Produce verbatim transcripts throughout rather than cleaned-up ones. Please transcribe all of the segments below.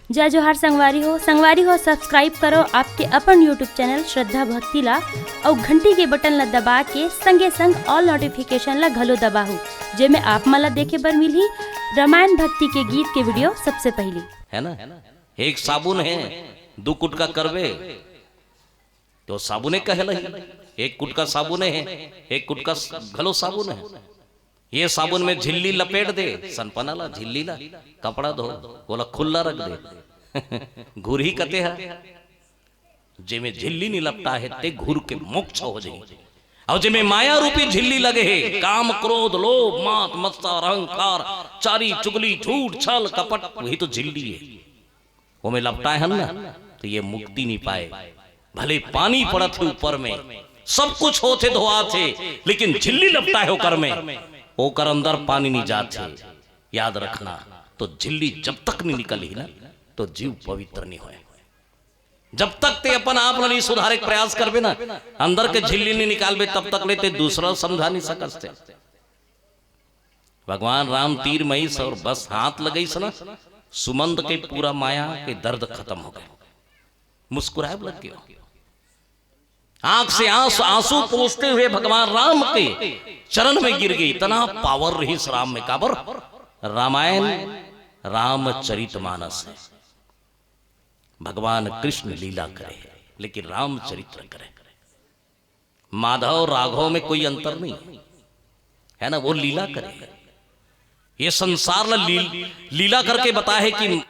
जय जोहार संगवारी हो। संगवारी हो, subscribe करो आपके अपन YouTube channel श्रद्धा भक्ति ला, अउ घंटी के बटन ला दबा के संगे संग all notification ला घलो दबाहू, जेमे आप मन ला देखे बर मिलही रामायण भक्ति के गीत के video सबसे पहली। है ना, एक साबुन है, दू कुटका करबे तो साबुने कहलही। एक कुटका साबुने है, एक कुटका स-, घलो साबुन है। ये साबुन में झिल्ली लपेट दे, सनपना ला, झिल्ली ला, कपड़ा धो, ओला खुल्ला रख दे। घुरही कते ह, जेमे झिल्ली नि लपटा है, ते घुर के मोक्ष हो जाही। अउ जेमे माया रूपी झिल्ली लगे हे, काम, क्रोध, लोभ, मात, मत्सर, अहंकार, चारी, चुगली, झूठ, छल, कपट, वही तो झिल्ली है। ओमे लपटाए हन ना, तो ये मुक्ति नि पाए। भले पानी पड़त हे ऊपर में, सब कुछ होत हे, धोआत हे, लेकिन झिल्ली लपटाए ओकर में, ओकर अंदर पानी नि जात हे। याद रखना, तो झिल्ली जब तक नि निकलही ना, तो जीव पवित्र नि होए। जब तक ते अपन आप ल नि सुधारे के प्रयास करबे ना, अंदर के झिल्ली नि निकालबे, तब तक ले ते दूसरा समझा नि सकस ते। भगवान राम तीर मइस और बस हाथ लगइस ना, सुमंत के पूरा माया के दर्द खतम हो गए, मुस्कुराए लग गयो। आंख से आंस-, आंसू पोंछते हुए भगवान राम के चरण में गिर गई। इतना पावर रहिस राम में, काबर? रामायण रामचरित मानस है, भगवान कृष्ण लीला करे, लेकिन रामचरित्र करे। माधव राघव में कोई अंतर नहीं है, है ना, वो लीला करे। ये संसार ला लील-, लीला करके बताए है कि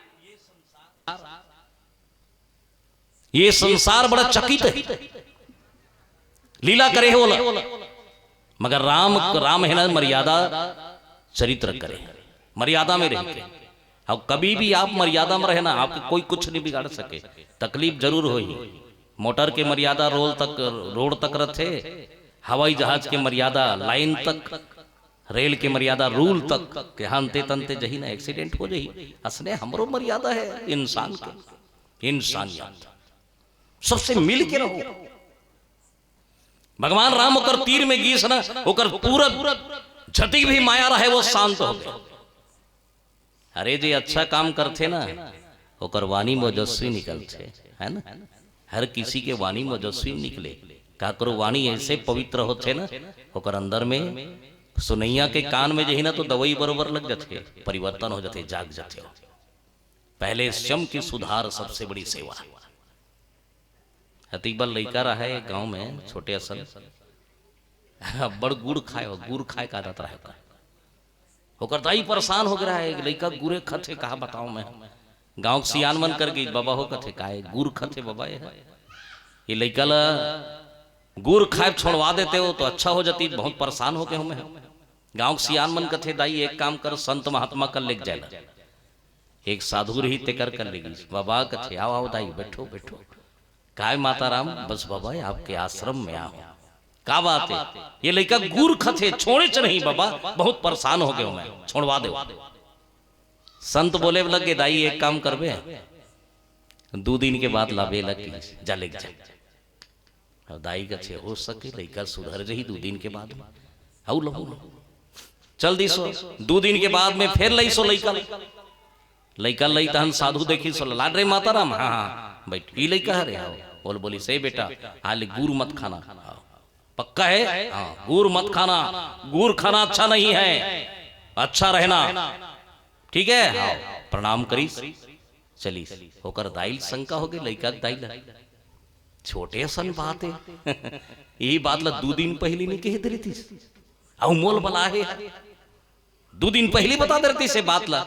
ये संसार बड़ा चकित है, लीला करे है बोला। मगर राम, राम है ना, मर्यादा चरित्र करे, मर्यादा में रह के। अब कभी भी आप मर्यादा में रहना, आपके कोई कुछ नहीं बिगाड़ सके। तकलीफ जरूर होही। मोटर के मर्यादा रोल तक, रोड तक रथे, हवाई जहाज के मर्यादा लाइन तक, रेल के मर्यादा रूल तक। के हंते तंते जही ना, एक्सीडेंट हो जही। असने हमरो मर्यादा है इंसान के, इंसानियत। सबसे मिल के रहो। भगवान राम ओकर तीर में गीस ना, ओकर पूरा जति भी माया रहे, वो शांत हो गए। अरे, जे अच्छा काम करथे ना, ओकर वाणी ओजस्वी निकलथे, है ना? हर किसी के वाणी ओजस्वी निकले। काकरो वाणी ऐसे पवित्र होथे ना, ओकर अंदर में सुनैया के कान में जही ना, तो दवाई बरोबर लग जाथे, परिवर्तन हो जाथे, जाग जाथे। पहले स्वयं की सुधार सबसे बड़ी सेवा। अतिक बार लइका रहे गांव में, छोटे असन, अब्बड़ गुड़ खाए हो, गुड़ खाए का आदत रहे ओकर। ओकर दाई परेशान हो गया है, लइका गुरे खथे, कहा बताओ मैं। गांव के सियान मन कर गई, बाबा हो कथे, "काहे गुर खथे बाबा ये?" ये लइका ला गुर खाए छोड़वा देते हो तो अच्छा हो जाती, बहुत परेशान हो गए हो मैं। गांव के सियान मन कथे, "दाई एक काम कर, संत महात्मा कर लेके जाए ला।" एक साधु रही, तेकर कर लेगी। बाबा कथे, "आओ, आओ दाई, बैठो, बैठो।" "काय माता राम?" "बस बाबा, आपके आश्रम में आओ।" "का बात है?" "ये लइका गुर खथे, छोड़े च नहीं बाबा, बहुत परेशान हो गए हो मैं, छोड़वा दो।" संत बोले लग गए, "दाई एक काम करबे, दू दिन के बाद लाबे लग के, जा लेके जा।" अब दाई कथे, "हो सके लइका सुधर जही दू दिन के बाद में, हऊ लहू लहू।" चल दी सो, दू दिन के बाद में फिर लई सो लइका। लइका लई तहन साधु देखी सो, "लाड रे माता राम, हाँ, हाँ, बैठ, ई लइका हरे, हाँ।" बोल बोली, "से बेटा, हाल गुर मत खाना।" "हाँ।" "पक्का है?" "हाँ।" "गुर मत खाना, गुर खाना अच्छा नहीं है, अच्छा रहना।" "ठीक है?" "हाँ।" प्रणाम करीस, चलीस। ओकर दाई ल शंका हो गई, लइका के दाई ल, "छोटे असन बात है, यही बात ला दू दिन पहली नहीं कह दे रही थी, अउ मोल बला है, दू दिन पहली बता दे रही थी से बात ला।"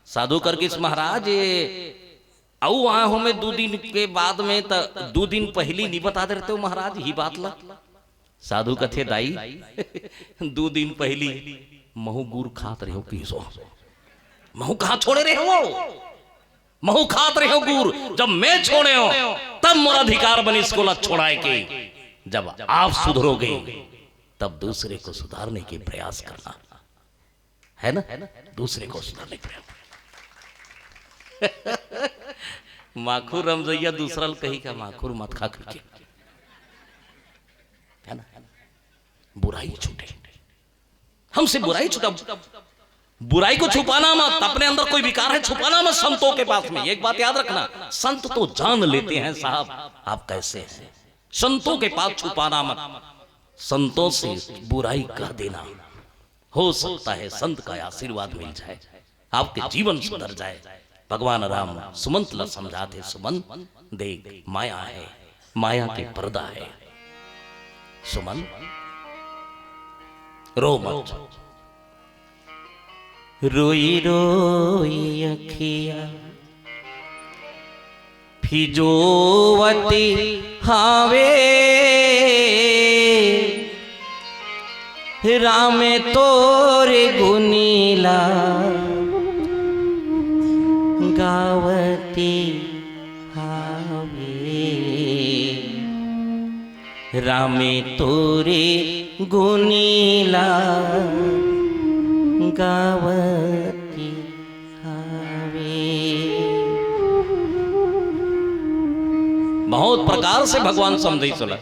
साधु कर गीस, "महाराज, ये अउ आए हो मैं दू दिन के बाद में, त दू दिन पहली नहीं बता दे रहे हो महाराज, ही बात ला।" साधु कथे, "दाई, दू दिन पहली महू गुर खात रहे हो, पीसो, महू कहाँ छोड़े रहे हो?" महू खात रहे हो गुर, जब मैं छोड़े हो, तब मोर अधिकार बनिस ओला छोड़ाए के। जब आप सुधरोगे, तब दूसरे को सुधारने के प्रयास करना। है ना? दूसरे को सुधारने के प्रयास। माखुर रमजैया दूसरा ल कही का, "माखुर मत खा करके।" है ना? बुराई छूटे। हमसे बुराई छुटा। बुराई को छुपाना मत, अपने अंदर कोई विकार है, छुपाना मत संतों के पास में। एक बात याद रखना, संत तो जान लेते हैं साहब, आप कैसे हैं। संतों के पास छुपाना मत, संतों से बुराई कह देना। हो सकता है संत का आशीर्वाद मिल जाए, आपके जीवन सुधर जाए। भगवान राम सुमंत ला समझाथे, सुमन, देख, माया है, माया के पर्दा है। सुमन, रो मत। रोई रोई अखिया फिजोवती हावे, राम तोरे गुनीला गावती हावे। रामे तोरे गुनीला गावती हावे। बहुत प्रकार से भगवान समझाइस ओला।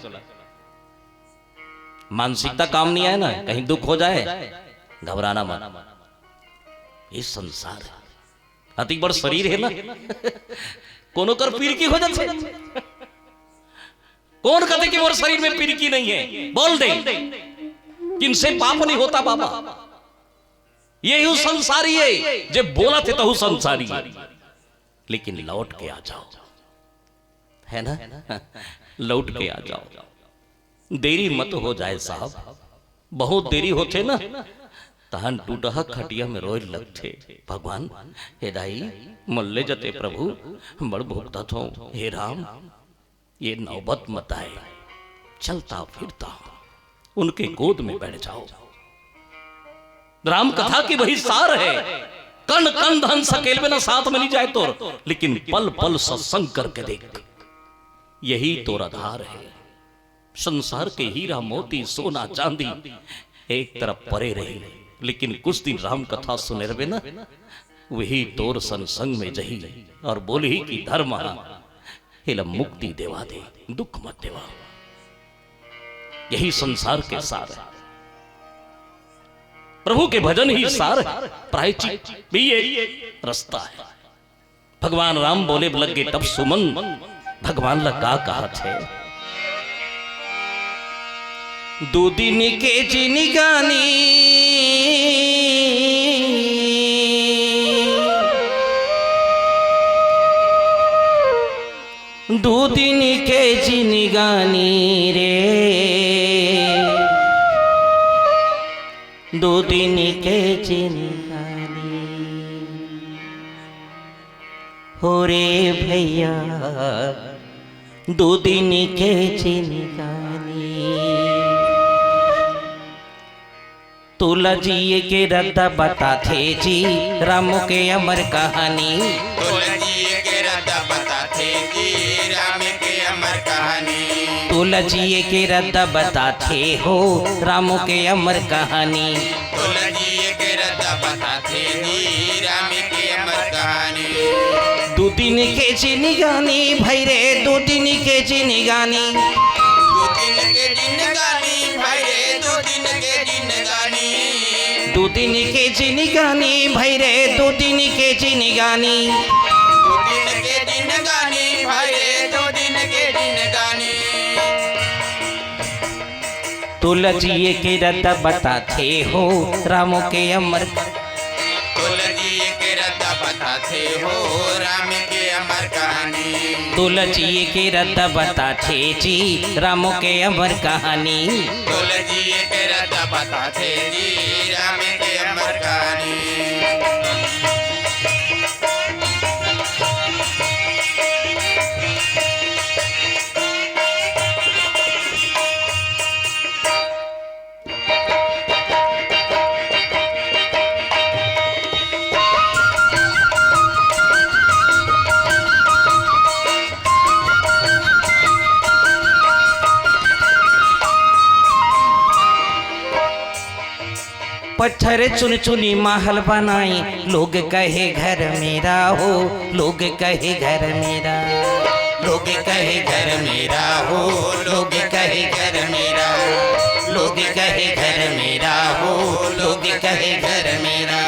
मानसिकता काम नहीं आए ना, कहीं दुख हो जाए, घबराना मत। ये संसार है, अति बड़ शरीर है ना, कोनो कर पीर की हो जाते। कौन कहते कि मोर शरीर में पिरकी नहीं है? बोल दे, किनसे पाप नहीं होता बाबा। यही संसारी है, जे बोलथे तहू संसारी है। लेकिन लौट के आ जाओ, है ना? लौट के आ जाओ, देरी मत हो जाए साहब। बहुत देरी होथे ना, तहन टूटहा खटिया में रोए लगथे। भगवान, हे दाई, मल्ले जते प्रभु, बड़ भुगतत हो। हे राम, ये नौबत मत आए, चलता फिरता उनके गोद में बैठ जाओ। राम कथा की वही सार है। कण कण धन सकेल में ना साथ में नहीं जाए तोर, लेकिन पल पल सत्संग करके देख, यही तोर आधार है। संसार के हीरा मोती सोना चांदी एक तरफ परे रही, लेकिन कुछ दिन राम कथा सुने रहे ना, वही तोर सत्संग में जही और बोलही कि धर्म, एला मुक्ति देवा दे, दुख मत देवा। यही संसार के सार है, प्रभु के भजन ही सार है, प्रायचित भी ये रास्ता है। भगवान राम बोले लग गे तब सुमन भगवान ला का कहथे? दू दिन के जिनगानी, दू दिन के जिनगानी रे, दू दिन के जिनगानी। हो रे भैया, दू दिन के जिनगानी। तोला जिए के रद्दा बताथे जी, राम के अमर कहानी। तोला जिए के रद्दा बताथे जी, राम के अमर कहानी। तोला जिए के रद्दा बताथे हो, राम के अमर कहानी। तोला जिए के रद्दा बताथे जी, राम के अमर कहानी। दू दिन के जिनगानी भाई रे, दू दिन के जिनगानी। दू दिन के जिनगानी भाई रे, दू दिन के जिनगानी। दू दिन के जिनगानी भाई रे, दू दिन के जिनगानी। दू दिन के जिनगानी भाई रे, दू दिन के जिनगानी। तोला जिए के रद्दा बताथे हो, राम के अमर। तोला जिए के रद्दा बताथे हो, राम के अमर कहानी। तोला जिए के रद्दा बताथे जी, राम के अमर कहानी। तोला जिए के रद्दा बताथे जी, राम के अमर कहानी। पत्थर चुन चुनी महल बनाई, लोग कहे घर मेरा हो, लोग कहे घर मेरा। लोग कहे घर मेरा हो, लोग कहे घर मेरा। लोग कहे घर मेरा हो, लोग कहे घर मेरा।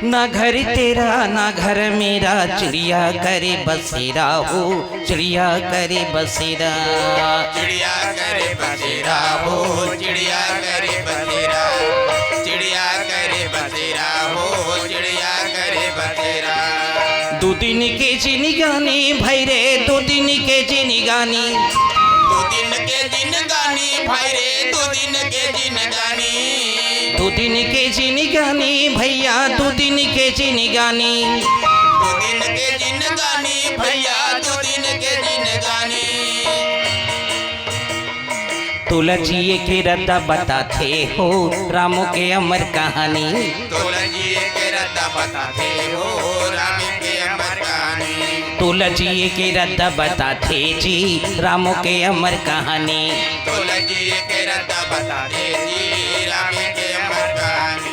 ना घर तेरा ना घर मेरा, चिड़िया करे बसेरा हो, चिड़िया करे बसेरा। चिड़िया करे बसेरा हो, चिड़िया करे बसेरा। चिड़िया करे बसेरा हो, चिड़िया करे बसेरा। दो दिन के जिनगानी भाई रे, दो दिन के जिनगानी। दो दिन के जिनगानी भाई रे, दो दिन के जिनगानी। दो दिन के जिनगानी भैया, दो दिन के जिनगानी। दो दिन के जिनगानी भैया, दो दिन के जिनगानी। तोला जिए के रद्दा बताथे हो रामो के अमर कहानी। तोला जिए के रद्दा बताथे हो राम के अमर कहानी। तोला जिए के रद्दा बताथे जी रामो के अमर कहानी। तोला जिए के रद्दा बताथे जी राम के अमर कहानी।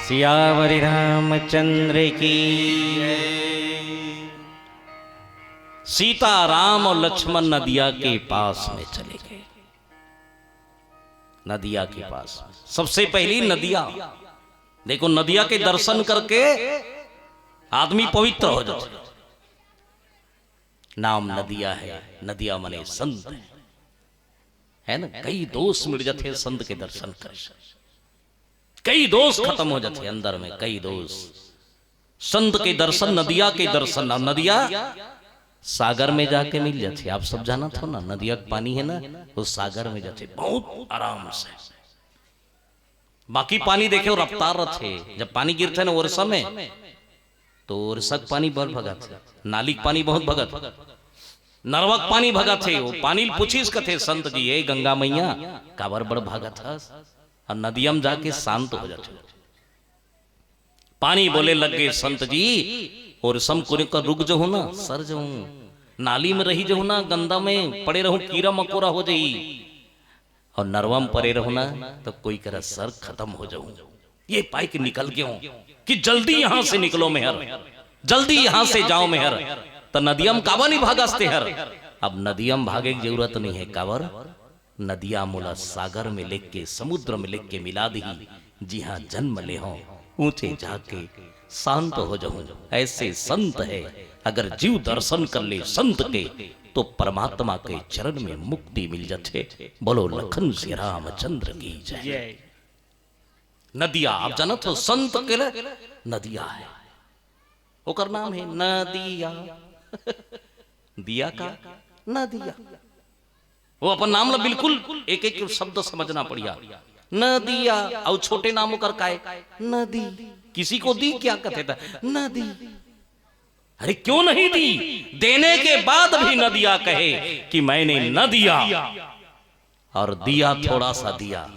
सियावर रामचंद्र की। सीता, राम और लक्ष्मण नदिया के पास में चले गए। नदिया के पास सबसे पहली नदिया। देखो, नदिया के दर्शन करके आदमी पवित्र हो जाता है। नाम नदिया है, नदिया मने संत है, है ना? कई दोष मिट जाते हैं संत के दर्शन कर, कई दोष खत्म हो जाते हैं अंदर में, कई दोष। संत के दर्शन, नदिया के दर्शन। और नदिया सागर में जाके मिल जाते, आप सब जानत हो ना, नदिया के पानी है ना, वो सागर में जाते बहुत आराम से। बाकी पानी देखे, वो रफ्तार रथे। जब पानी गिरथे ना ओरसा में, तो ओरसा के पानी बड़ भगत है, नाली के पानी बहुत भगत, नरवा के पानी भगत है। वो पानी ल पूछिस कथे, संत जी, ए गंगा मैया, काबर बड़ भागत हस? और नदिया में जाके शांत हो जाते। पानी बोले लग गए, संत जी, ओरसा म कोने का रुक जाऊं ना, सर जाऊं, नाली में रही जाऊं ना, गंदा में पड़े रहूं, कीरा मकोरा हो जाई। और नरवा म परे रहूं ना, तो कोई करा सर खत्म हो जाऊं। ये पाई के निकल गयो कि जल्दी यहां से निकलो मेहर, जल्दी यहां से जाओ मेहर। तो नदिया म काबर नहीं भागस तेहर? अब नदिया म भागे के जरूरत नहीं है, काबर? नदिया मोला सागर में लेके, समुद्र में लेके मिला दिही। जिहां जन्म ले हो, ऊंचे जाके शांत हो जाऊं। ऐसे संत है, अगर जीव दर्शन कर ले संत के, तो परमात्मा के चरण में मुक्ति मिल जाथे। बोलो लखन श्री रामचंद्र की जय। नदिया, आप जानत हो, संत के लिए नदिया है, ओकर नाम है नदिया। दिया का नदिया। वो अपन नाम ला बिल्कुल एक एक शब्द समझना पड़िया। नदिया, और छोटे नाम ओकर काय? नदी। किसी को दी क्या कथे था? नदी। अरे क्यों नहीं दी? देने के बाद भी नदिया कहे कि मैंने न दिया, और दिया थोड़ा सा दिया,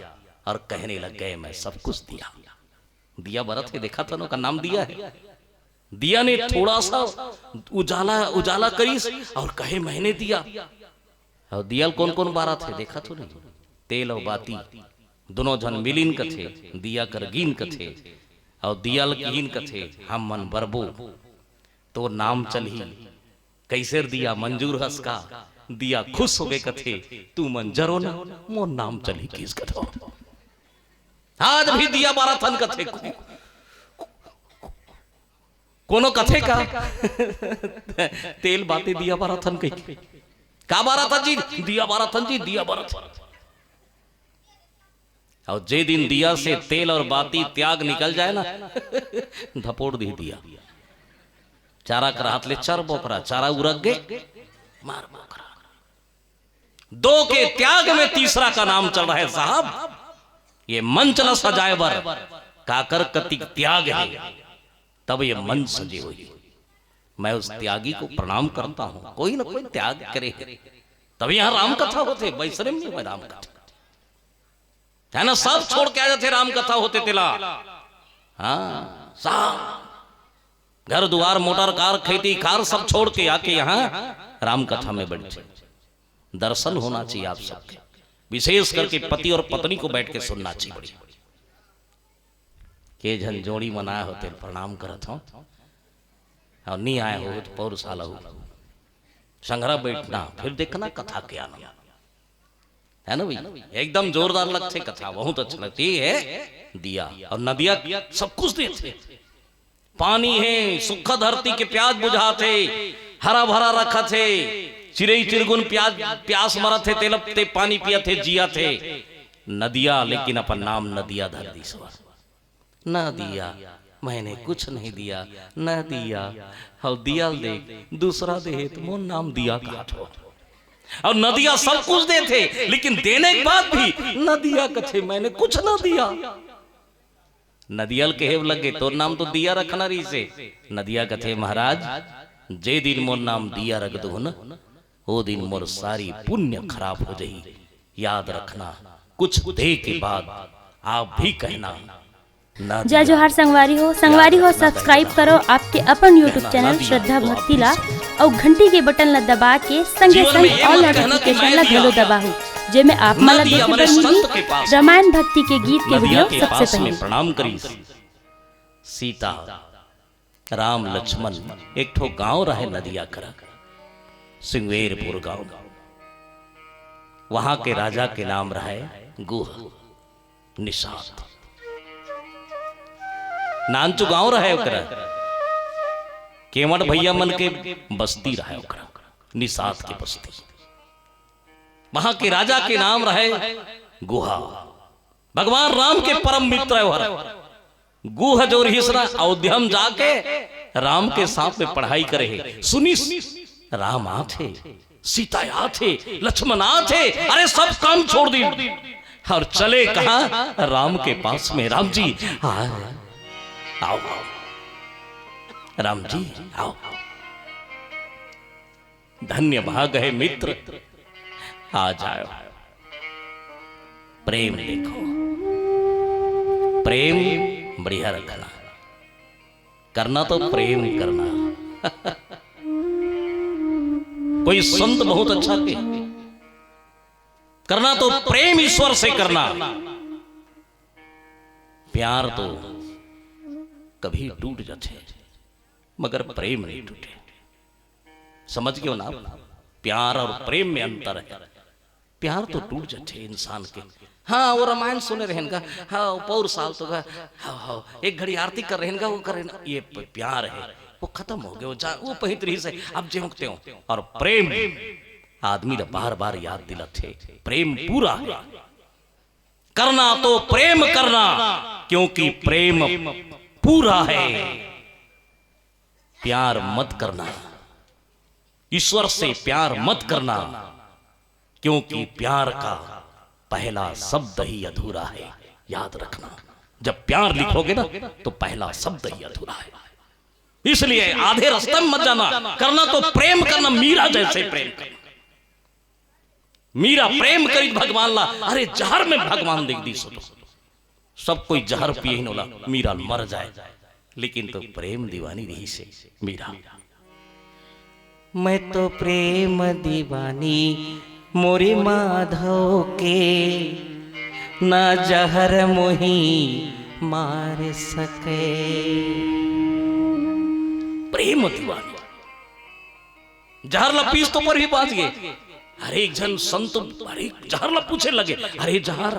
और कहने लग गए मैं सब कुछ दिया। दिया बरत के देखा था ना, का नाम दिया है। दिया ने थोड़ा सा उजाला, उजाला करिस और कहे मैंने दिया। और दिया ल कोन कोन बारत हे देखा तो नहीं? तेल और बाती दोनों झन मिलिन कथे, दिया कर गीन कथे, और दिया ल गीन कथे, हम मन बरबो तो नाम चलही। कैसे दिया मंजूर हस का? दिया खुश हो गए कथे, तू मन जरो ना, मोर नाम चलही किस कथो। आज भी दिया बारत हन कथे। कोनो कथे का? तेल बाती दिया बारत हन कही। का बारत हन जी? दिया बारत हन जी, दिया बारत हन। और जे दिन दिया से तेल और बाती त्याग निकल जाए ना, धपोड़ दी दिया। चारा कर हाथ ले चर बोकरा, चारा उरक गे, मार बोकरा। दो के त्याग में तीसरा का नाम चल रहा है साहब। ये मंच न सजाए बर काकर कतिक त्याग है, तब ये मंच सजे हुई। मैं उस त्यागी को प्रणाम करता हूं, कोई ना कोई त्याग करे है, तब यहां राम कथा होते, वैश्रम में राम कथा। है ना, सब छोड़ के आ जाथे राम कथा होथे तेला। हाँ, सब घर दुआर, मोटर कार, खेती कार, सब छोड़ के आके यहाँ राम कथा में बैठे। दर्शन होना चाहिए आप सबके, विशेष करके पति और पत्नी को बैठ के सुनना चाहिए। बड़ी के झन जोड़ी मन आए हो तेला प्रणाम करत हो, और नहीं आए हो तो पौर साल हो संघरा बैठना, फिर देखना कथा के आनंद, है ना भाई? एकदम जोरदार लगथे कथा, बहुत अच्छा लगथे। ये है दिया और नदिया सब कुछ देथे। पानी है, सूखा धरती के प्यास बुझाथे, हरा भरा रखथे। चिरई चिरगुन प्यास, प्यास मरथे, तेला ते पानी पियथे, जियथे। नदिया लेकिन अपन नाम नदिया धर दीस। नदिया, मैंने कुछ नहीं दिया, नदिया। और दिया ल देख, दूसरा देहे त मोर नाम दिया कहत हो। और नदिया सब कुछ देथे, लेकिन देने के बाद भी नदिया कथे, मैंने कुछ ना दिया। नदिया ल कहे लगे, तोर नाम तो दिया रखना रहिसे। नदिया कथे, महाराज, जे दिन मोर नाम दिया रख दो ना, ओ दिन मोर सारी पुण्य खराब हो जाही। याद रखना, कुछ दे के बाद आप भी कहना, ना जय दिया। जोहार संगवारी हो, संगवारी हो, subscribe करो आपके अपन YouTube channel श्रद्धा भक्ति ला, अउ घंटी के बटन ला दबा के संगे संग all notification ला घलो दबाहू, जेमे आप मन ला देखे बर मिलही रामायण भक्ति के गीत के video सबसे पहले। प्रणाम करी। सीता, राम लक्ष्मण, एक ठो गांव रहे नदिया करा, सिंगवेरपुर गांव। वहां के राजा के नाम रहे गुह निषाद। नानचु गांव रहे ओकरा, केवट भैया मन के बस्ती रहे ओकरा, निषाद के बस्ती। वहां के राजा के नाम रहे गुहा। भगवान राम के परम मित्र है हर। गुह जो रहिस ना, अयोध्या में जाके राम के साथ में पढ़ाई करे हे। सुनिस, राम आथे, सीता आथे, लक्ष्मण आथे, अरे सब काम छोड़ दी और चले कहा? राम के पास में। राम जी, आ, आओ, आओ, राम जी, आओ। धन्य भाग है मित्र, आ जाओ। प्रेम देखो, प्रेम बढ़िया रखना, करना तो प्रेम करना। कोई संत बहुत अच्छा के, करना तो प्रेम ईश्वर से करना। प्यार तो कभी टूट जाथे, मगर प्रेम नहीं टूटे। समझ गए हो ना? प्यार और प्रेम में अंतर है। प्यार तो टूट जाथे इंसान के। हाँ, वो रामायण सुने रहेन का, हाँ, वो पौर साल तो का, हाँ, हाँ, एक घड़ी आरती कर रहेन का, वो कर रहेन, ये प-, प्यार है, वो खत्म हो गया, वो जा, वो पहित रहिस हे, अब जेव तेव। और प्रेम आदमी ला बार बार याद दिलाथे, प्रेम पूरा है। करना तो प्रेम करना, क्योंकि प्रेम पूरा है। प्यार मत करना, ईश्वर से प्यार मत करना, क्योंकि प्यार का पहला शब्द ही अधूरा है। याद रखना, जब प्यार लिखोगे ना, तो पहला शब्द ही अधूरा है। इसलिए आधे रास्ते में मत जाना, करना तो प्रेम करना, मीरा जैसे प्रेम करना। मीरा प्रेम करी भगवान ला, अरे जहर में भगवान देख दीस तो। सब कोई जहर पिए ही नोला, मीरा मर जाए, लेकिन तो प्रेम दीवानी रहिस हे मीरा। मैं तो प्रेम दीवानी मोरे माधव के, ना जहर मोही मार सके। प्रेम दीवानी, जहर ला पीस तो पर भी बाँच गे। अरे एक झन संत, अरे जहर ला पूछे लगे, अरे जहर,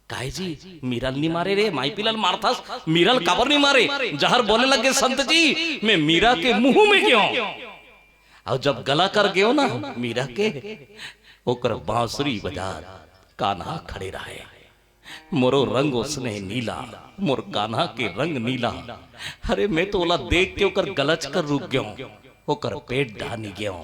काय जी, मीरा ल नी मारे रे, माई पीला ल मारथस, मीरा ल काबर नी मारे? जहर बोले लगे, संत जी, मैं मीरा के मुंह में गेंव। अउ जब गला कर गेंव ना मीरा के, ओकर बांसुरी बजात कान्हा खड़े रहे। मोरो रंग ओसने नीला, मोर कान्हा के रंग नीला। अरे मैं तो ओला देख के ओकर गलच कर रुक गेंव, ओकर पेट ढानी गेंव।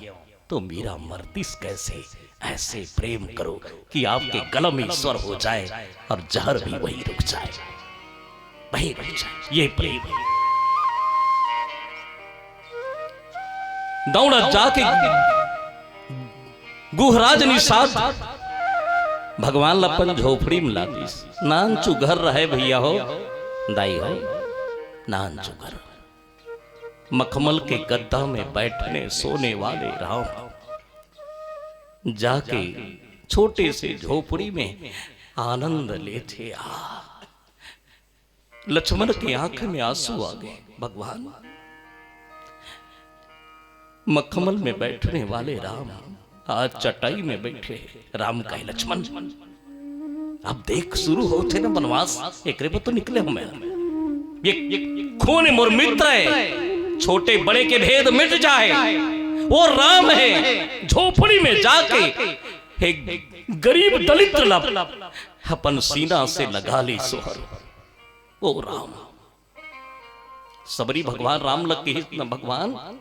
तो मीरा मरतीस कैसे? ऐसे प्रेम करो कि आपके गला में ईश्वर हो जाए और जहर भी वहीं रुक जाए, वहीं रुक जाए। ये प्रेम है। दौड़ा जाके गुहराज निषाद भगवान ल अपन झोपड़ी में ला दिस। नानचु घर रहे भैया हो, दाई हो, नानचु घर। मखमल के गद्दा में बैठने सोने वाले राम जाके छोटे से झोपड़ी में आनंद लेथे। आ, लक्ष्मण के आंख में आंसू आ गए। भगवान, मखमल में बैठने वाले राम आज चटाई में बैठे हैं। राम कहे, लक्ष्मण, अब देख, शुरू होथे ना बनवास, एकरे बर तो निकले हों मैं। ये, ये खून मोर मित्र है, छोटे बड़े के भेद मिट जाए। वो राम है, झोपड़ी में जाके एक गरीब दलिद्र ला अपन सीना से लगा लिस हर। ओ राम, सबरी भगवान राम ल किहिस न, भगवान,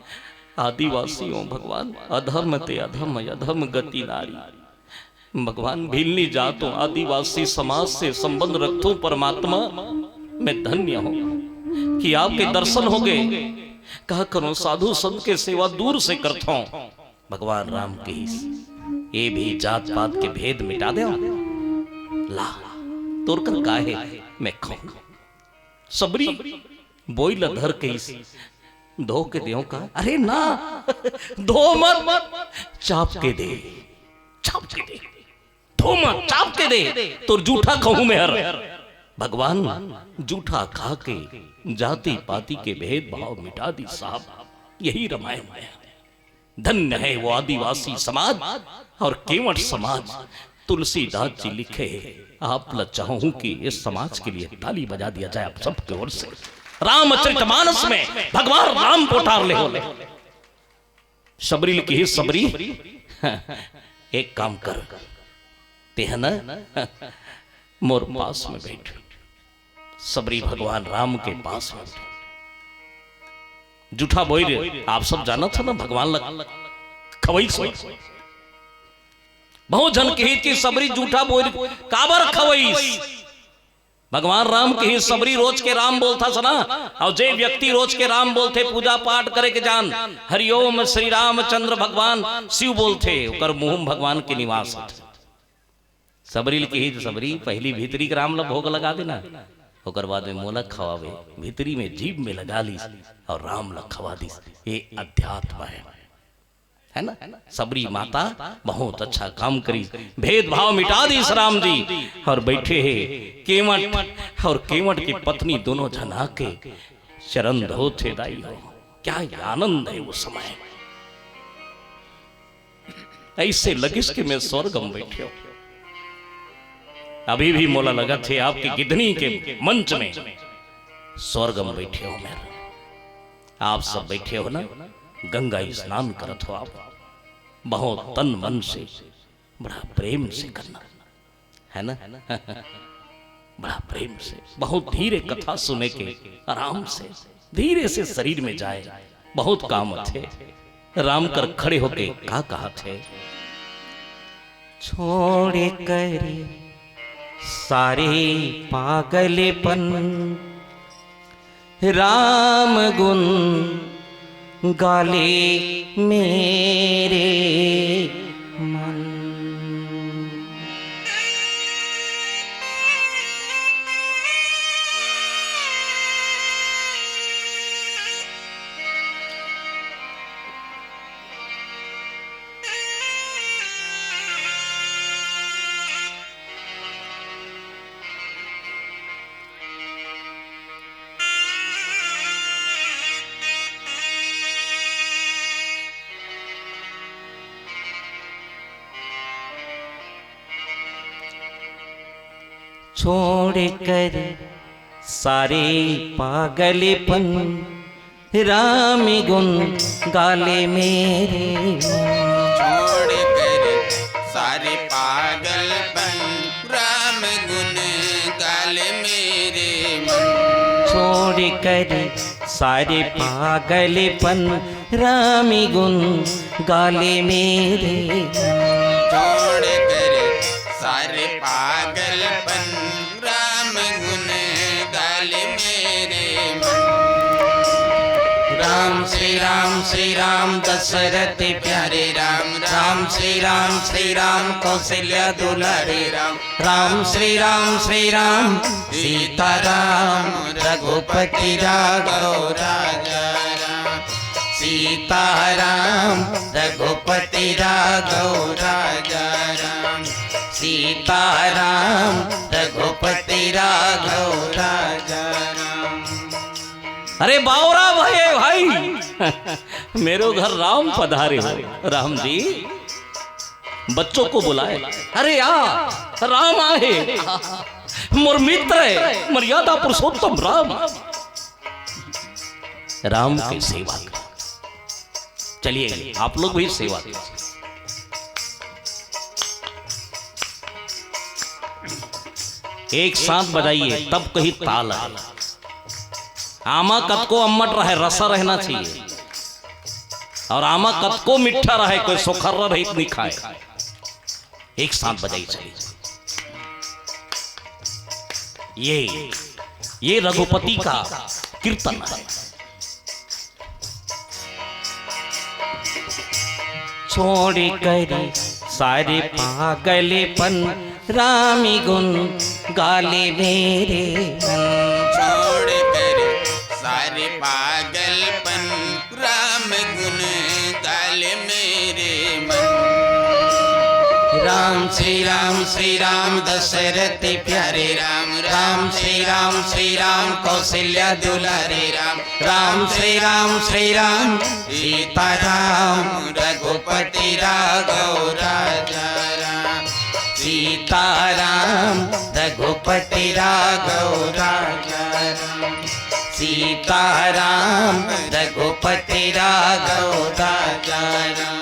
आदिवासी हों भगवान, अधम ते अधम, अधम गति नारी। भगवान, भीलनी जात हों, आदिवासी समाज से संबंध रखथों परमात्मा, मैं धन्य हों कि आपके दर्शन हो गए। का करों, साधु संत के सेवा दूर से करथों। भगवान राम किहिस, ये भी जात पात के भेद मिटा देवं। ला, तोर कर का हे, मैं खाहूं। सबरी बोई ल धर के इस धो के देवं का? अरे ना, धो मत, चाप के दे, चाप के दे, धो मत, चाप के दे, तोर जूठा खाहूं मैं हर। भगवान जूठा खा के जाति पाति के भेदभाव मिटा दिस साहब। यही रामायण है। धन्य है वो आदिवासी समाज और केवट समाज। तुलसीदास जी लिखे, आप ल चाहूं कि इस समाज के लिए ताली बजा दिया जाए आप सबके ओर से। रामचरितमानस में भगवान राम पोटार ले होले। सबरी ल किहिस, सबरी, एक काम कर, तेह ना मोर पास में बैठ। सबरी भगवान राम के पास में बैठ। जूठा बोई ल आप सब जानत हो ना, भगवान ल खवईस। बहुत झन किहिस कि सबरी जूठा बोई ल काबर खवईस। भगवान राम किहिस, सबरी रोज के राम बोलथस ना, अउ जे व्यक्ति रोज के राम बोलथे, पूजा पाठ करे के जान, हरिओम श्री रामचंद्र भगवान शिव बोलथे, ओकर मुंह म भगवान के निवास होथे। सबरी ल किहिस, सबरी, पहिली भीतरी के राम ल भोग लगा देना, ओकर बाद में मोला खवाबे। भीतरी में जीभ में लगा लिस अउ राम ल खवा दिस। ये अध्यात्म है, है ना? सबरी माता बहुत अच्छा काम करिस, भेदभाव मिटा दिस राम जी। अउ बैठे हे केवट अउ केवट की पत्नी, दोनों झन आके चरण धोथे, दाई हो। क्या ही आनंद है वो समय। ऐसे लगिस कि मैं स्वर्ग में बैठे हों। अभी भी मोला लगथे आपके गिधनी के मंच में स्वर्ग में बैठे हों मैं। आप सब बैठे हो ना, गंगा स्नान करत हो आप, बहुत तन मन से, बड़ा प्रेम से करना, है ना? बड़ा प्रेम से, बहुत धीरे कथा सुने के, आराम से, धीरे से शरीर में जाए, बहुत काम होथे। राम कर खड़े होके का कहत हे? छोड़ कर सारे पागलपन, राम गुण गाले मेरे मन। छोड़ कर सारे पागलपन, राम गुण गाले मेरे। छोड़ कर सारे पागलपन, राम गुण गाले मेरे मन। छोड़ कर सारे पागलपन, राम गुण गाले मेरे। छोड़ कर सारे पागलपन, राम गुण गाले मेरे मन। राम श्री राम श्री राम दशरथ प्यारे राम, राम श्री राम, श्री राम कौशल्या दुलारे राम, राम श्री राम, श्री राम सीताराम रघुपति राघव राजा राम, सीताराम रघुपति राघव राजा राम, सीताराम रघुपति राघव राजा राम। अरे बावरा भये भाई, मेरो घर राम पधारे हो। राम जी, बच्चों को बुलाए। अरे आ, राम आहे, मोर मित्र है, मर्यादा पुरुषोत्तम राम। राम की सेवा करो। चलिए, आप लोग भी सेवा करो। एक साथ बजाइए, तब कहीं ताल आए। आमा कतको अम्मट रहे, रसा रहना चाहिए। और आमा कतको मीठा रहे, कोई सोखर्रा रहित नहीं खाए। एक साथ बजाइए, चलिए। ये, ये रघुपति का कीर्तन है। छोड़ कर सारे पागलपन, राम गुण गाले मेरे मन। छोड़ कर सारे पागलपन, राम गुण गाले मेरे मन। राम श्री राम, श्री राम दशरथ प्यारे राम, राम श्री राम, श्री राम कौशल्या दुलारे राम, राम श्री राम, श्री राम सीताराम रघुपति राघव राजा राम, सीताराम रघुपति राघव राजा राम, सीताराम रघुपति राघव राजा राम।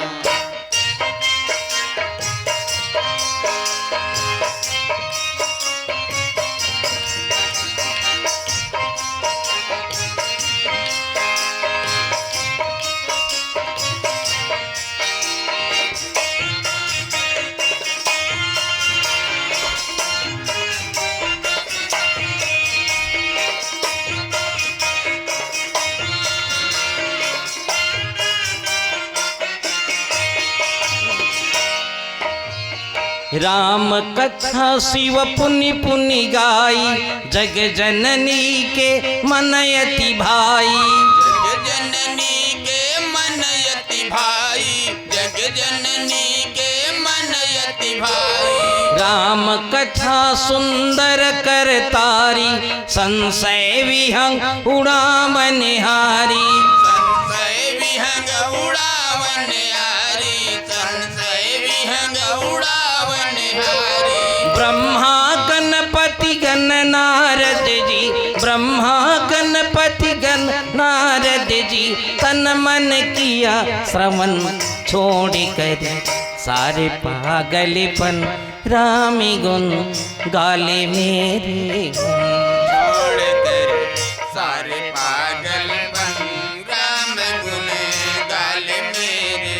राम कथा शिव पुनि पुनि गाई, जग जननी के मन अति भाई। जग जननी के मन अति भाई, जग जननी के मन अति भाई। राम कथा सुंदर करतारी, संशय विहंग उड़ावनहारी। संशय विहंग उड़ावनहारी, संशय विहंग उड़ावनहारी। ब्रह्मा गणपति गण नारद जी, ब्रह्मा गणपति गण नारद जी, तन मन किया श्रवण छोड़ कर सारे पागलपन, राम गुण गाले मेरे। छोड़ कर सारे पागलपन, राम गुण गाले मेरे।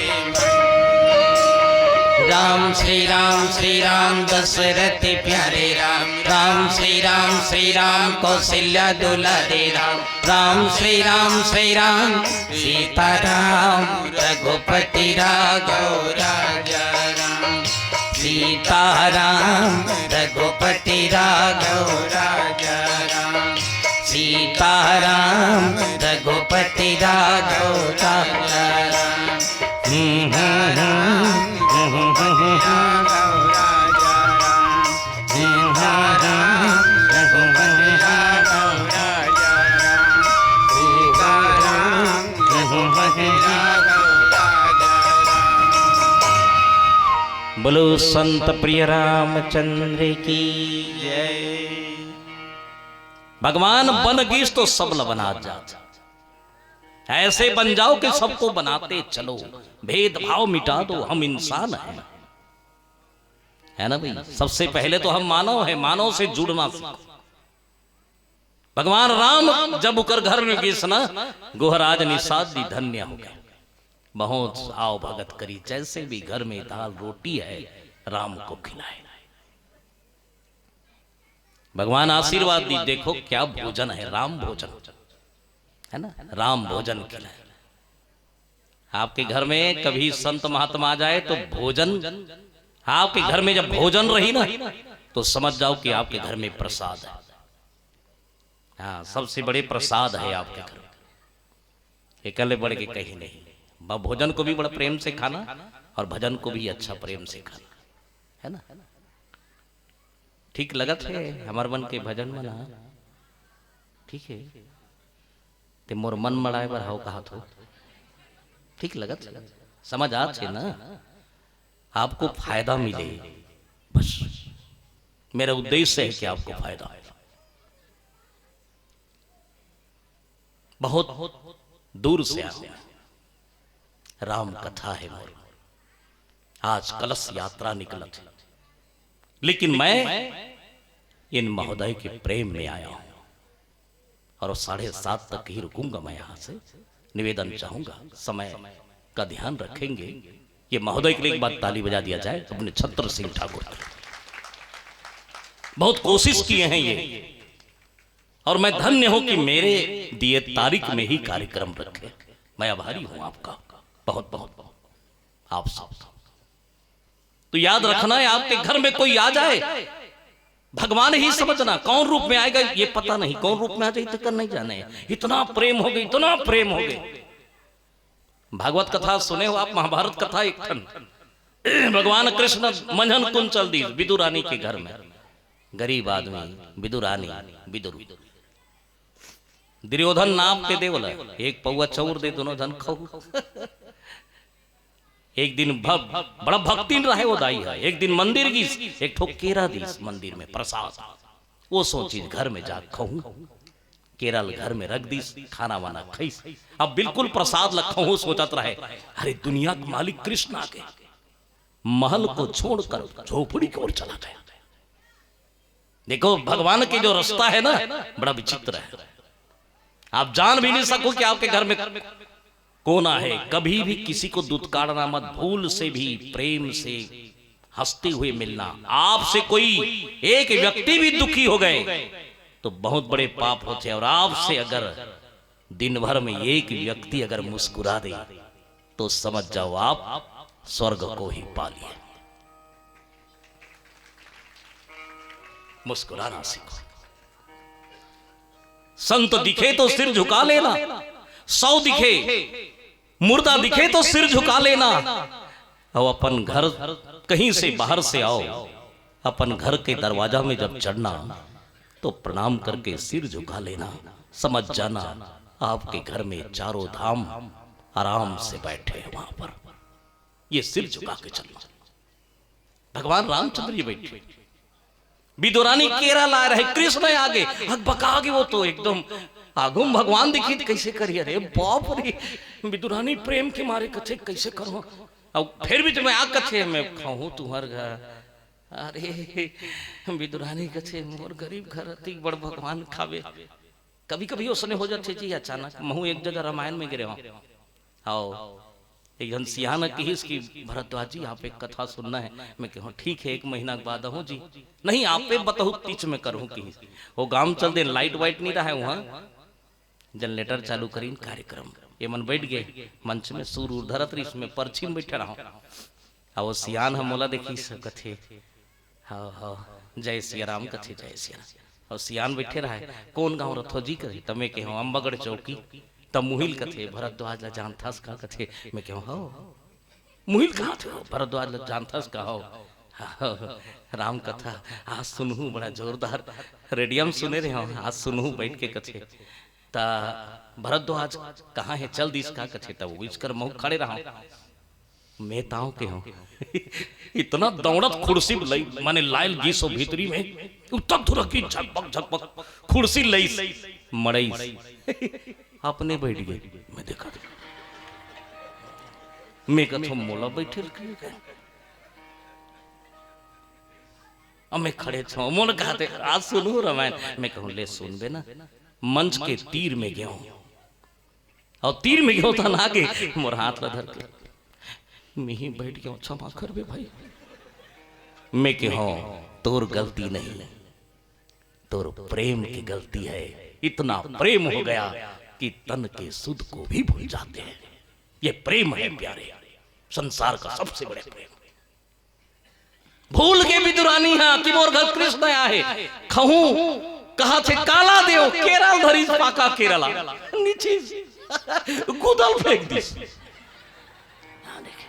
राम श्री राम, श्री राम दशरथ प्यारे राम, राम श्री राम, श्री राम कौशल्या दुलारे राम, राम श्री राम, श्री राम सीताराम रघुपति राघव राजा राम, सीताराम रघुपति राघव राजा राम, सीताराम रघुपति राघव राजा राम। बोलो संत प्रिय रामचंद्र की जय। भगवान बन गीस तो सब ल बना जा, ऐसे बन जाओ कि सबको बनाते चलो, भेदभाव मिटा दो, हम इंसान हैं, है ना भाई? सबसे पहले तो हम मानव हैं, मानव से जुड़ना सीखो। भगवान राम जब उकर घर में गीस ना, गुहराज निषाद जी धन्य हो गए। बहुत आव भगत करी, जैसे भी घर में दाल रोटी है, राम को खिलाए। भगवान आशीर्वाद दी, देखो क्या भोजन है, राम भोजन है ना, राम भोजन खिलाए। आपके घर में कभी संत महात्मा आ जाए तो भोजन, आपके घर में जब भोजन रही ना, तो समझ जाओ कि आपके घर में प्रसाद है। हाँ, सबसे बड़े प्रसाद है आपके घर में। एकले बढ़ के कहीं नहीं। ब-, भोजन को भी बड़ा प्रेम से खाना और भजन को भी अच्छा प्रेम से खाना, है ना? ठीक लगत है हमर मन के भजन मन ह? ठीक है। ते मोर मन मड़ाए बर हव कहा थो। ठीक लगत है, समझ आत है ना? आपको फायदा मिले, बस मेरा उद्देश्य है कि आपको फायदा हो। बहुत दूर से आया हूं। राम कथा है मोर। आज कलश यात्रा निकलत है, लेकिन मैं इन महोदय के प्रेम में आया हूं और साढ़े सात तक ही रुकूंगा मैं यहां से। निवेदन चाहूंगा, समय का ध्यान रखेंगे। ये महोदय के लिए एक बार ताली बजा दिया जाए, अपने छत्र सिंह ठाकुर की। बहुत कोशिश किए हैं ये, और मैं धन्य हूं कि मेरे दिए तारीख में ही कार्यक्रम रखे। मैं आभारी हूं आपका, बहुत बहुत, आप सब। तो याद रखना है, आपके घर में कोई आ जाए, भगवान ही समझना, कौन रूप में आएगा ये पता नहीं, कौन रूप में आ जाए तक नहीं जाने। इतना प्रेम हो गए, इतना प्रेम हो गए। भागवत कथा सुने हो आप, महाभारत कथा एक ठन। भगवान कृष्ण मंझन कुंचल दीस विदुरानी के घर में, गरीब आदमी विदुरानी, विदुर, दुर्योधन नाप के दे बोला, एक पौवा चाउर दे, दोनों झन खाऊ। एक दिन भ-, बड़ा भक्तिन रहे वो दाई ह। एक दिन मंदिर गिस, एक ठो केरा दिस मंदिर में प्रसाद। वो सोचिस घर में जा खाहूं। केरा ल घर में रख दिस, खाना वाना खाइस। अब बिल्कुल प्रसाद ल खाहूं सोचत रहे, अरे दुनिया के मालिक कृष्ण आ गए। महल को छोड़कर झोपड़ी की ओर चला गया। देखो भगवान के जो रास्ता है ना, बड़ा विचित्र है। आप जान भी नहीं सको कि आपके घर में कौन आहे। कभी भी किसी को दुत्कारना मत, भूल से भी प्रेम से हंसते हुए मिलना। आपसे कोई एक व्यक्ति भी दुखी हो गए तो बहुत बड़े पाप होते हैं। और आपसे अगर दिन भर में एक व्यक्ति अगर मुस्कुरा दे तो समझ जाओ आप स्वर्ग को ही पा लिए। मुस्कुराना सीखो। संत दिखे तो सिर झुका लेना, सौ दिखे, मुर्दा दिखे तो सिर झुका लेना। और अपन घर कहीं से बाहर से आओ, अपन घर के दरवाजा में जब चढ़ना तो प्रणाम करके सिर झुका लेना। समझ जाना आपके घर में चारों धाम आराम से बैठे हैं वहां पर। ये सिर झुका के चलना। भगवान रामचंद्र जी बैठे, विदुरानी केरा ला रहे, कृष्ण आगे अकबका गे, वो तो एकदम आगू म भगवान दिखिस त कैसे करिए रे बाप रे। विदुरानी प्रेम के मारे कथे कैसे करो। अब फिर भी तुम्हें आ कथे मैं खाहूं तुम्हार घर। अरे विदुरानी कथे मोर गरीब घर अति बड़ भगवान खावे। कभी कभी ओसने हो जाथे जी अचानक। महू एक जगह रामायण में गे रहेंव। हव, एक झन सियान किहिस कि भरद्वाज जी आप एक कथा सुनना है। मैं कहूं ठीक है, एक महीना के बाद आहूं जी। नहीं, आपे बताहू तीच में करहूं किहिस। वो गांव चल देन, लाइट वाइट नहीं रहे वहां, जनरेटर चालू करीन कार्यक्रम। ये मन बैठ गए मंच में, सूर उर धरत रहिस, मैं परछी में बैठे रहंव। अब वो सियान ह मोला देखिस कथे, हव हव, जय सिया राम कथे, जय सिया राम। अउ सियान बइठे रहय, कोन गांव रथो जी कथे, त मैं केहेंव अम्बागढ़ चौकी। त मुहिल कथे, भरद्वाज ला जानथस का कथे, मैं केहेंव हव। मुहिल कहाथे हो, भरद्वाज ला जानथस का हव। हव, राम कथा आज सुनहूं, बड़ा जोरदार, रेडियम सुने रहेंव, आज सुनहूं बइठ के कथे। त भरद्वाज कहां हे, चल दिस का कथे, त उहिच कर महूं खड़े रहंव। मैं तांव केहेंव। इतना दौड़त खुर्सी लइस, माने लाय ल गिस हो भीतरी में, उतक धुरकी झकपक झकपक खुर्सी लइस, मड़इस। अपने बइठ गे, मैं देखत। मैं कथंव मोला बइठे ल कहिके। अब मैं खड़े हंव, मोला कहत हे आज सुनहूं रमायन। मैं कहंव ले सुनबे ना, मंच के तीर में गेंव। अउ तीर में गेंव त ना गे, मोर हाथ ला धर के, मिही बइठ गेंव, क्षमा करबे भाई। मैं केहेंव, तोर गलती नहीं, तोर प्रेम की गलती है। इतना प्रेम हो गया कि तन के सुध को भी भूल जाते हैं। ये प्रेम है प्यारे, संसार का सबसे बड़े प्रेम। भूल गे विदुरानी हा कि मोर घर कृष्ण आहे। खहूं कहा थे काला देव, केरल धरिस पाका केरला। नीचिस। गुदल फेंक दिस। हाँ, देखे।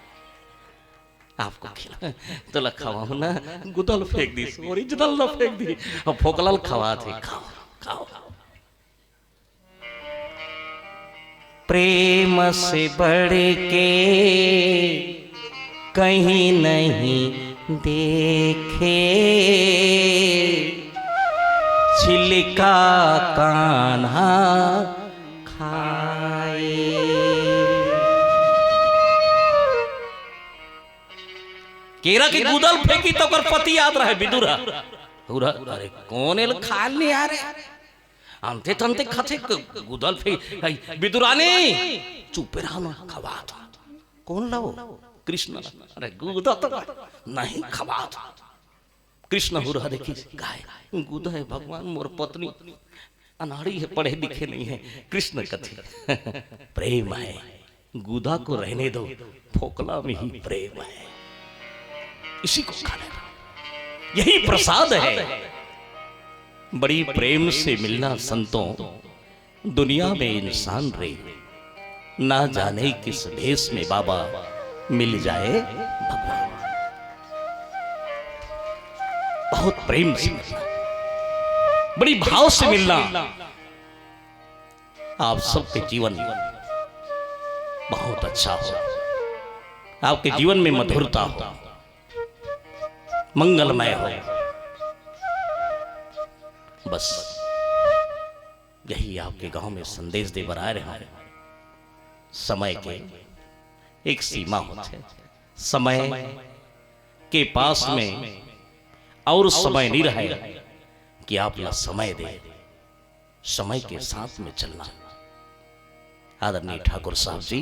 आपको खिला, तोला खवाहूं ना, गुदल फेंक दिस, ओरिजिनल ना फेंक दी। अब फोकला ल खवा थे, खाओ, खाओ। प्रेम से बढ़ के कहीं नहीं देखे, छिलका कान्हा खाए। केरा के गुदल फेंकी त ओकर पति याद रहे, विदुर ह। हुरा, अरे कोन एल खाल नहीं आ रे? अंते तंते खाथे क-, गुदल फेंक, आई, विदुरानी, चुपे रहा ना, खवात। कोन ला वो? कृष्ण ला। अरे गुदा तो नहीं खवात। कृष्ण हुरहा देखिस, गाय, गुदा है भगवान, मोर पत्नी अनाड़ी है, पढ़े लिखे नहीं है। कृष्ण कथे, प्रेम है, गुदा को रहने दो, फोकला में ही प्रेम है, इसी को खाने दो, यही प्रसाद है। बड़ी प्रेम से मिलना संतों, दुनिया में इंसान रे, ना जाने किस भेष में बाबा मिल जाए भगवान। बहुत प्रेम से मिलना, बड़ी भाव से मिलना। आप सबके जीवन बहुत अच्छा हो, आपके जीवन में मधुरता हो, मंगलमय हो। बस यही आपके गांव में संदेश दे बर आए रहे हैं। समय के एक सीमा होथे, समय के पास में और समय नहीं रहे कि आप ला समय दे, समय के साथ में चलना। आदरणीय ठाकुर साहब जी,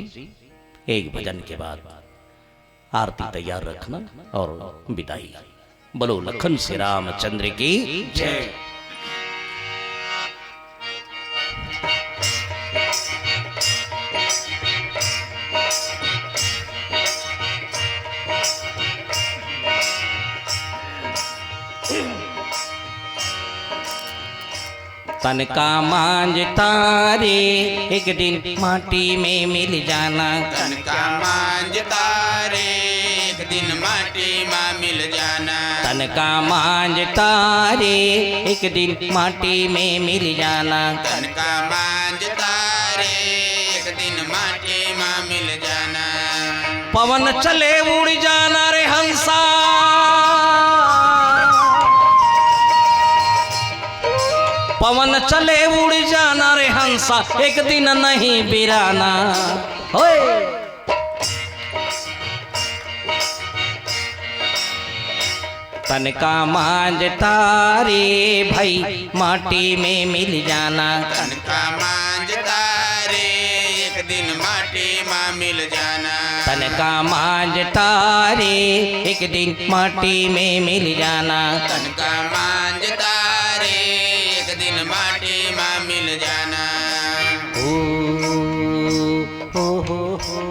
एक भजन के बाद आरती तैयार रखना और विदाई। बोलो लखन श्री रामचंद्र की जय। तन का मांजता रे, एक दिन माटी में मिल जाना। तन का मांजता रे, एक दिन माटी मा मिल जाना। तन का मांजता रे, एक दिन माटी में मिल जाना। तन का मांजता रे, एक दिन माटी मा मिल जाना। पवन चले उड़ जाना रे हंसा, पवन चले उड़ जाना रे हंसा, एक दिन नहीं बिराना। होए। तन का मांजता रे भाई, माटी में मिल जाना। तन का मांजता रे, एक दिन माटी मा मिल जाना। तन का मांजता रे, एक दिन माटी में मिल जाना। तन का मांजता रे, एक दिन माटी मा मिल जाना। ओ, ओ हो हो।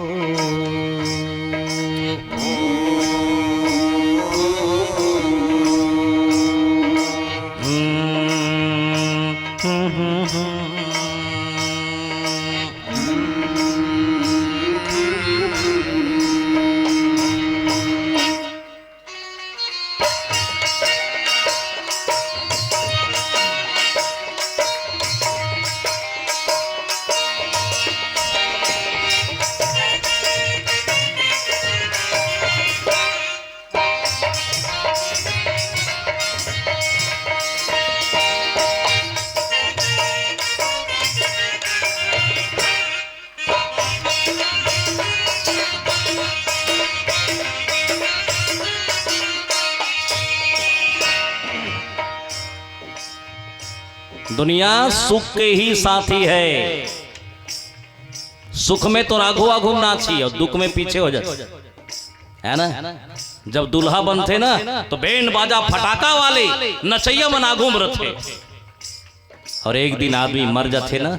दुनिया सुख के ही साथी है। सुख में तो आघू आघू नाची और दुख में पीछे हो जाती है ना। जब दूल्हा बनथे ना, तो बैंड बाजा फटाका वाले नचैया मन आघू में रथे, और एक दिन आदमी मर जाथे ना,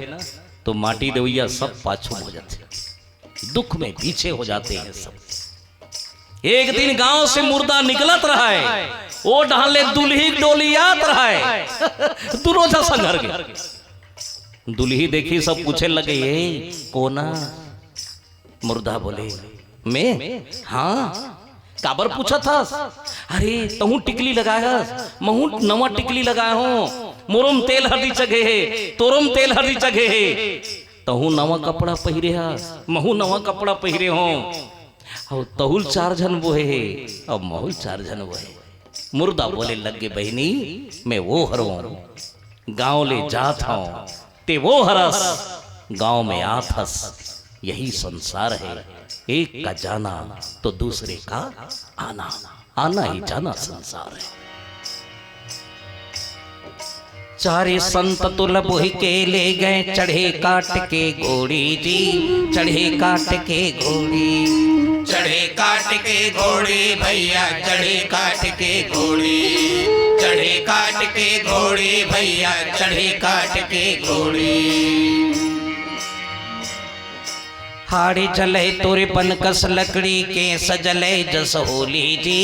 तो माटी देवैया सब पाछू हो जाथे। दुख में पीछे हो जाते हैं सब। एक दिन गांव से मुर्दा निकलत रहय, ओ डहले दुल्ही डोली आत रहय। दुनों झन संघर गे। दुल्ही देखिस, सब पूछे लगे, "ए, कोन?" मुर्दा बोले, "मैं?" "हाँ।" "काबर पूछत हस?" "अरे, तहूं टिकली लगाए हस, महूं नवा टिकली लगाए हों, मोरों म तेल हरदी चघे हे, तोरों म तेल हरदी चघे हे, तहूं नवा कपड़ा पहिरे हस, महूं नवा कपड़ा पहिरे हों, अउ तहूं ल चार झन बोहे हे, अउ महूं ल चार झन बोहे।" मुर्दा बोले लगे, "बहिनी, मैं वो हरों, गांव ले जात हंव, ते वो हरस, गांव में आत हस। यही संसार है, एक का जाना तो दूसरे का आना, आना ही जाना संसार है।" चारे संत तुल बोहि के ले गए, चढ़े काट के घोड़ी जी, चढ़े काट के घोड़ी। चढ़े काट के घोड़ी भैया, चढ़े काट के घोड़ी। चढ़े काट के घोड़ी भैया, चढ़े काट के घोड़ी। हाड़ी जले तोरे बन कस लकड़ी, केस जले जस होली जी,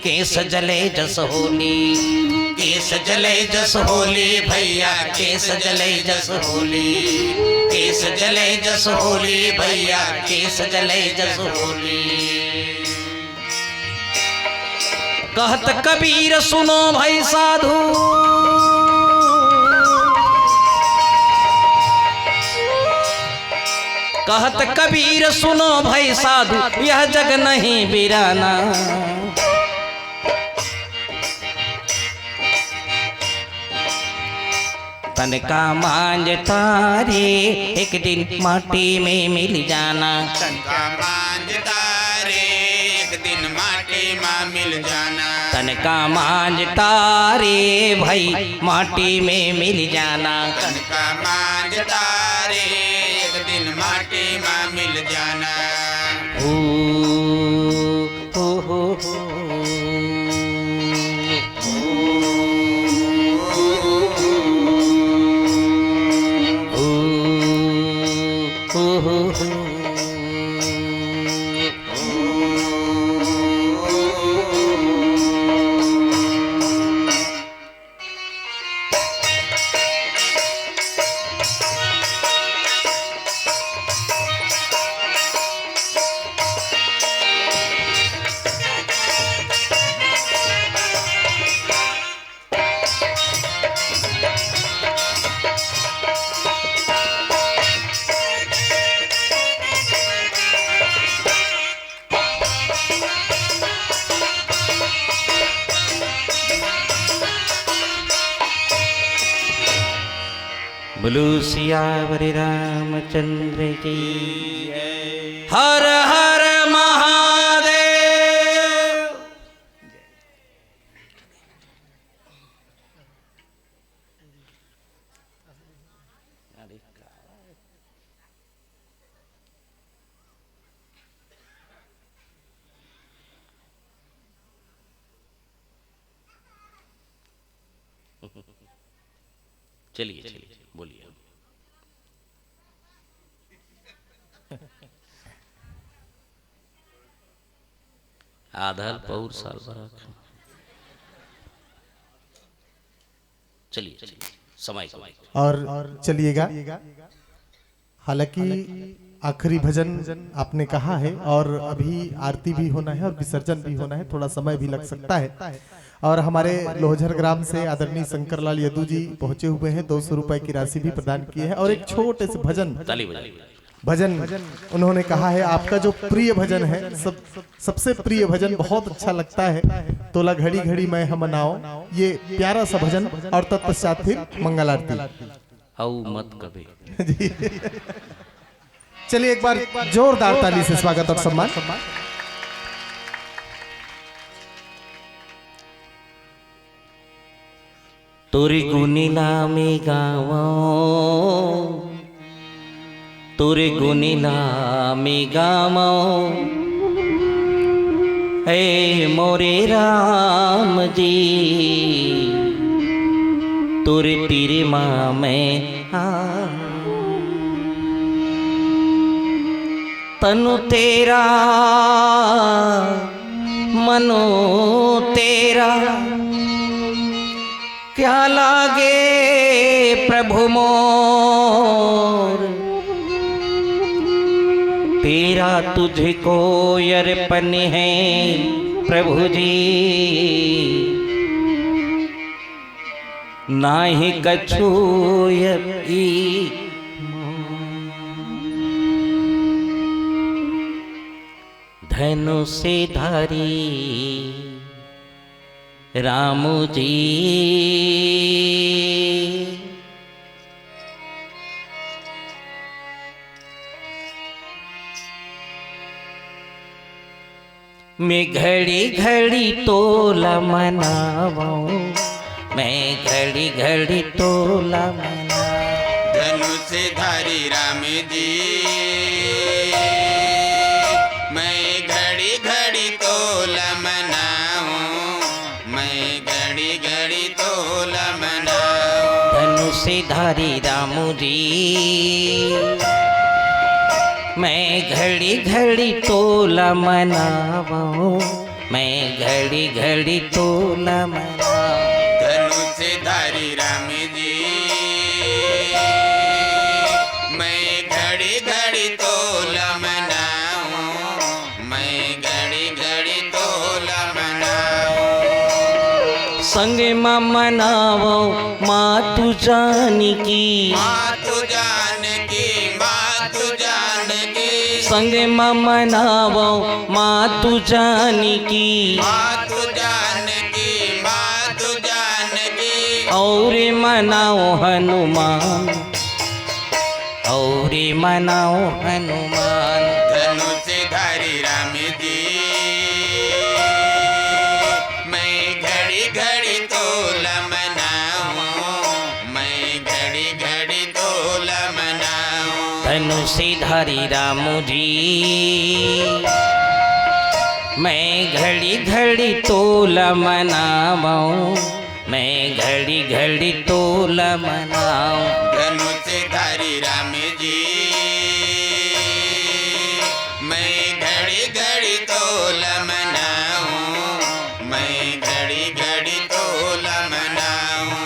केस जले जस होली। केस जले जस होली भैया, केस जले जस होली। केस जले जस होली भैया, केस जले जस होली। कहत कबीर सुनो भाई साधु, कहत कबीर सुनो भाई साधु, यह जग नहीं बिराना। तन का मांझ तारे एक दिन माटी में मिल जाना। तन का मांझ तारे एक दिन माटी मा मिल जाना। तन का मांझ तारे भाई माटी में मिल जाना। तन का मांझ तारे एक दिन माटी मा मिल जाना। हो, हो, हो, हो। बोलो सियावर रामचंद्र की। हर हर महादेव। चलिए, चलिए, बोलिए। आधा ल पौर साल भर आखे। चलिए, चलिए, समय का। और चलिएगा। हालांकि आखिरी भजन आपने कहा है और अभी आरती भी होना है और विसर्जन भी होना है, थोड़ा समय भी लग सकता है। और हमारे लोहझर ग्राम से आदरणीय शंकर लाल यदु जी पहुंचे हुए हैं, दो सौ रुपए की राशि भी प्रदान किए हैं और एक छोटे से भजन, ताली बजाइए। भजन उन्होंने कहा है, आपका जो प्रिय भजन है, सब, सबसे प्रिय भजन, बहुत अच्छा लगता है, तोला घड़ी घड़ी मैं हम मनाओ, ये प्यारा सा भजन और तत्पश्चात फिर मंगल आरती। अउ मत कबे। जी। चलिए, एक बार जोरदार ताली से स्वागत और सम्मान। तोरे गुनी ला में गावो, तोरे गुनी ला में गावो, हे मोरे राम जी, तोरे तीर मा मैं आ। तनु तेरा, मनो तेरा, क्या लागे प्रभु मोर। तेरा तुझको अर्पण है प्रभु जी, नाही कछु अभी। धनुष धारी राम जी, मैं घड़ी घड़ी तोला मनावं, मैं घड़ी घड़ी तोला मनावं। धनुष धारी राम जी, मैं घड़ी घड़ी तोला मनावं, मैं घड़ी घड़ी तोला मनावं। धनुष धारी राम जी, मैं घड़ी घड़ी तोला मनावं, मैं घड़ी घड़ी तोला मनावं। धनुष धारी राम जी, मैं घड़ी घड़ी तोला मनावं, मैं घड़ी घड़ी तोला मनावं। संग म मनावं मातु जानकी, मातु जानकी, मातु जानकी। संग म मनावं मातु जानकी, मातु जानकी, मातु जानकी। और मनावं हनुमान, और मनावं हनुमान। धनुष धारी राम जी, मैं घड़ी घड़ी तोला मनावं, मैं घड़ी घड़ी तोला मनावं। धनुष धारी राम जी, मैं घड़ी घड़ी तोला मनावं, मैं घड़ी घड़ी तोला मनावं। धनुष धारी राम जी, मैं घड़ी घड़ी तोला मनावं, मैं घड़ी घड़ी तोला मनावं।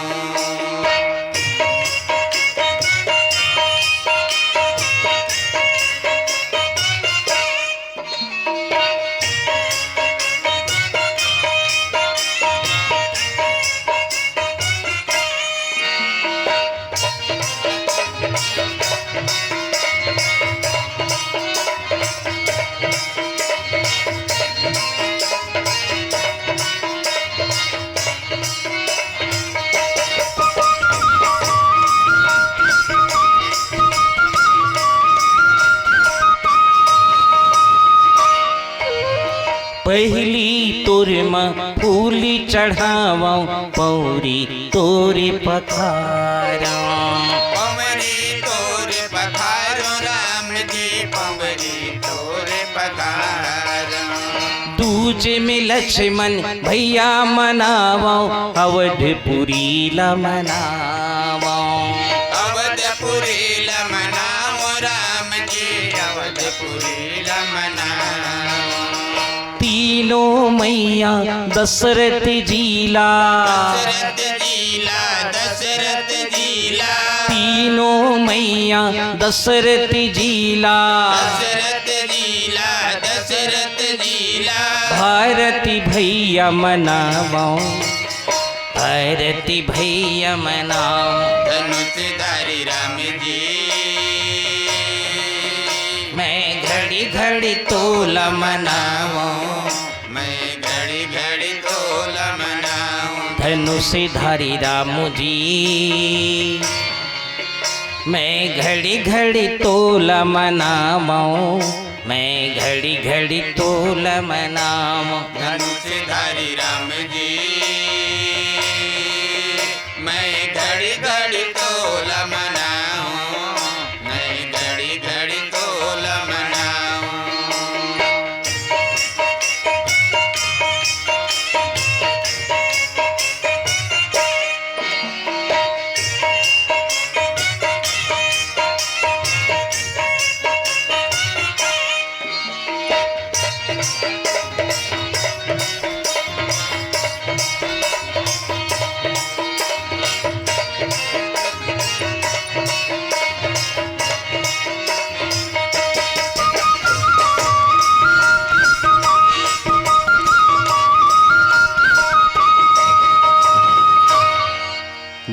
पहिली तोर म फूल चढ़ावं, पौरी तोर पखारं। पौरी तोर पखारं राम जी, पौरी तोर पखारं। दूज में लक्ष्मण भैया मनावं, अवधपुरी ला मनावं। अवधपुरी ला मनावं राम जी, अवधपुरी ला मनावं। तीनों मैया दशरथ जी ला। दशरथ जी ला, दशरथ जी ला। तीनों मैया दशरथ जी ला। दशरथ जी ला, दशरथ जी ला। भारती भैया मनावं, भारती भैया मनावं। धनुष धारी राम जी, मैं घड़ी घड़ी तोला मनावं, मैं घड़ी घड़ी तोला मनावं। धनुष धारी राम जी, मैं घड़ी घड़ी तोला मनावं, मैं घड़ी घड़ी तोला मनावं। धनुष धारी राम जी, मैं घड़ी घड़ी तोला मनावं, मैं घड़ी घड़ी तोला मनावं।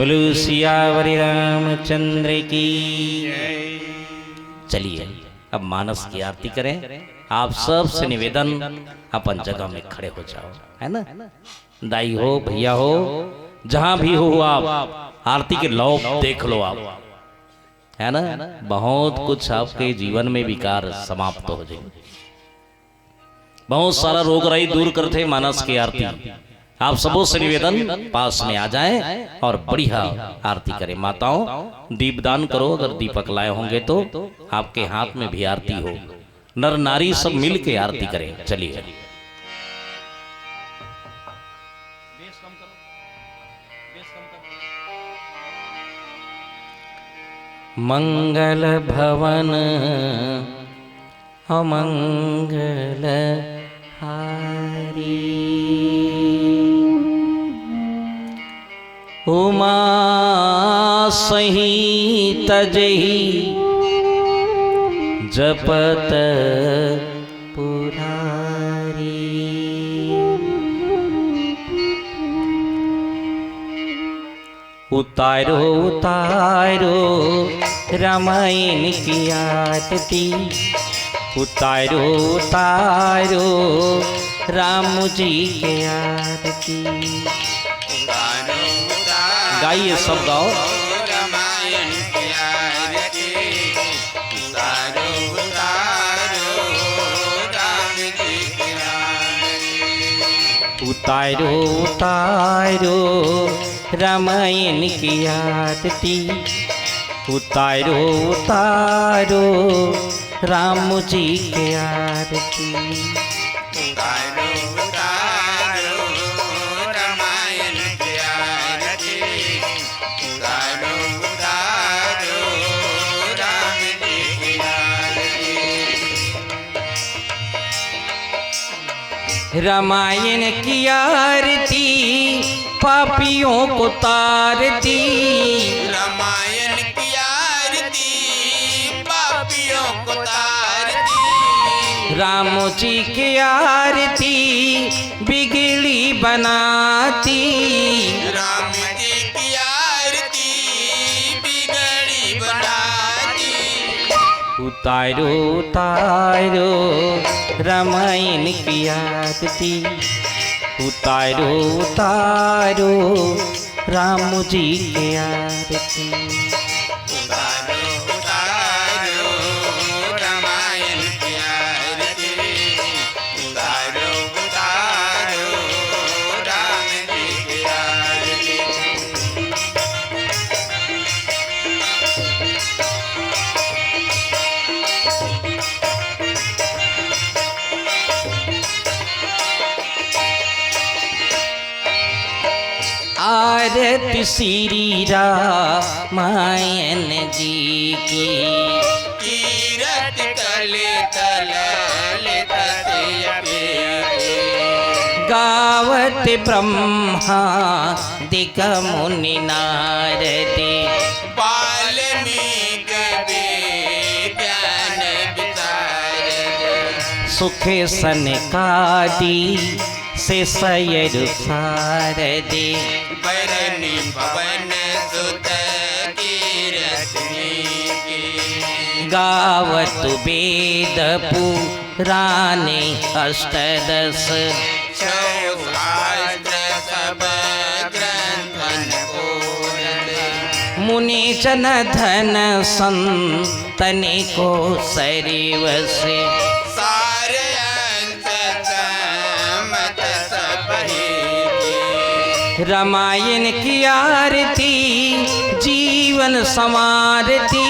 बोलो सियावर रामचंद्र की। चलिए, अब मानस की आरती करें। आप सबसे निवेदन, अपन जगह में खड़े हो जाओ, है ना? दाई हो, भैया हो, जहां भी हो आप, आरती के लौप देख लो आप, है ना? बहुत कुछ आपके जीवन में विकार समाप्त हो जाए। बहुत सारा रोग राई दूर करथे मानस के आरती। आप सबों से निवेदन, पास में आ जाएं और बढ़िया आरती करें। माताओं, दीपदान करो, अगर दीपक लाए होंगे तो आपके हाथ में भी आरती हो। नर नारी सब मिल के आरती करें। चलिए। मंगल भवन अमंगल हारी। उमा सहित जहि जपत पुरारी। उतारो उतारो रामायण की आरती, उतारो उतारो राम जी के आरती। गाइए, सब गाओ। उतारो उतारो रामायण की आरती, उतारो उतारो राम जी के आरती। उतारो उतारो रामायण की आरती, उतारो उतारो राम जी की आरती। रामायण की आरती पापियों को तारती। रामायण की आरती पापियों को तारती। राम जी की आरती बिगड़ी बनाती। राम जी की आरती बिगड़ी बनाती। उतारो उतारो रामायण की आरती, उतारो उतारो राम जी की आरती। उतारो उतारो रामायण की आरती, उतारो उतारो राम जी की आरती। आरती श्री रामायण जी की। कीरत कले तल लिखत अपेखे। गावत ब्रह्मादिक मुनि नारद। वाल्मीकि वेद ज्ञान विशारद। सुख सनकादि से सयरु सारदे। बरनि पवन सुत कीरत नीके। गावत वेद पुराण अष्टदश। छौ शास्त्र सब ग्रंथन को रट। मुनि जन धन संतन को सरिवस। सार अंत मत सब ही की। रामायण की आरती जीवन संवारती।